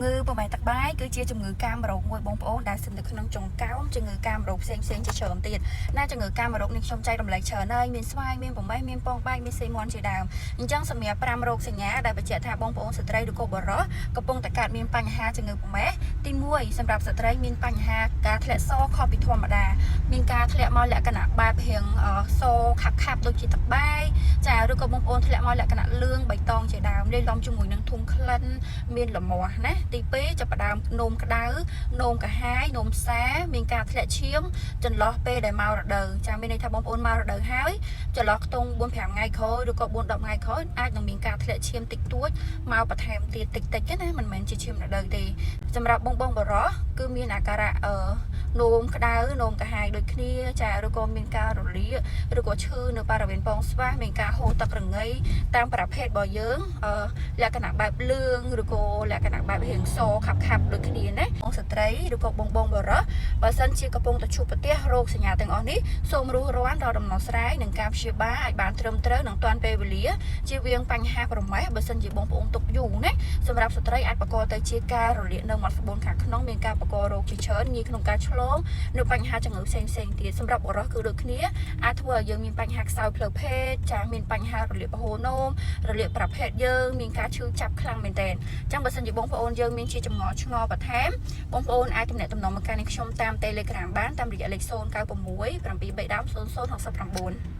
ងឺប្រមេះទឹកបាយគឺជាជំងឺកាមរោគមួយបងប្អូនដែលស្ថិតនៅក្នុងចង្កោមជំងឺកាមរោគផ្សេងផ្សេងៗជាច្រើនទៀតណាជំងឺកាមរោគនេះខ្ញុំចែករំលែកច្រើនហើយមានស្វាយមានប្រមេះមានពងបែកមានសេមាន់ជាដើមអញ្ចឹងសម្រាប់5រោគសញ្ញាដែលបញ្ជាក់ថាបងប្អូនស្ត្រីឬក៏បុរសកំពុងតែកើតមានបញ្ហាជំងឺប្រមេះទី1សម្រាប់ស្ត្រីមានបញ្ហាការធ្លាក់សខុសពីធម្មតាមានការធ្លាក់មកលក្ខណៈបែបរាងសខាប់ខាប់ដូចជាទឹកបាយចាឬក៏បងប្អូនធ្លាក់មកលក្ខណៈលឿងបៃតងជាដើមលាយឡំជាមួយនឹងធុងក្លិន មានលមាស់ណាទី2ចាប់ផ្ដើមនោមក្តៅនោមកាហាយនោមសាមានការធ្លាក់ឈាមចន្លោះពេលដែលមករដូវចាមានន័យថាបងប្អូនមករដូវហើយចន្លោះខ្ទង់4 5ថ្ងៃក្រោយឬក៏4 10ថ្ងៃក្រោយអាចនឹងមានការធ្លាក់ឈាមតិចតួចមកបន្ថែមទៀតតិចតិចណាមិនមែនជាឈាមរដូវទេសម្រាប់បងបងបរោះគឺមានអាការៈអឺនោមក្តៅនោមកាហាយដូចគ្នាចាឬក៏មានការរលាកឬក៏ឈឺនៅបរិវេណពងស្វាសមានការហូរទឹករងៃតាមប្រភេទរបស់យើងអឺ លក្ខណៈបែបលឿងឬក៏លក្ខណៈបែបរាងសខាប់ខាប់ដូចគ្នាណាបងស្ត្រីឬក៏បងបងបរោះបើសិនជាកំពុងតែជួបប្រទះរោគសញ្ញាទាំងអស់នេះសូមរុះរាន់ដល់ដំណោះស្រាយនិងការព្យាបាលឲ្យបានត្រឹមត្រូវនិងទាន់ពេលវេលាជៀសវាងបញ្ហាប្រមេះបើសិនជាបងប្អូនទុកយូរណាសម្រាប់ស្ត្រីអាចបង្កទៅជាការរលាកនៅមាត់ស្បូនខាងក្នុងមានការបង្ករោគជាច្រើនងាយក្នុងការឆ្លងនៅបញ្ហាជំងឺផ្សេងផ្សេងៗទៀតសម្រាប់បុរសគឺដូចគ្នាអាចធ្វើឲ្យយើងមានបញ្ហាខ្សោយផ្លូវភេទចាមានបញ្ហារលាកពហូរនោម រលាកប្រភេទយើងមានការឈឺចាប់ខ្លាំងមែនទែនអញ្ចឹងបើសិនជាបងប្អូនយើងមានជាចម្ងល់ឆ្ងល់បន្ថែមបងប្អូនអាចទំនាក់ទំនងមកកាន់នេះខ្ញុំតាម Telegram បានតាមរយៈលេខ096 730 0069។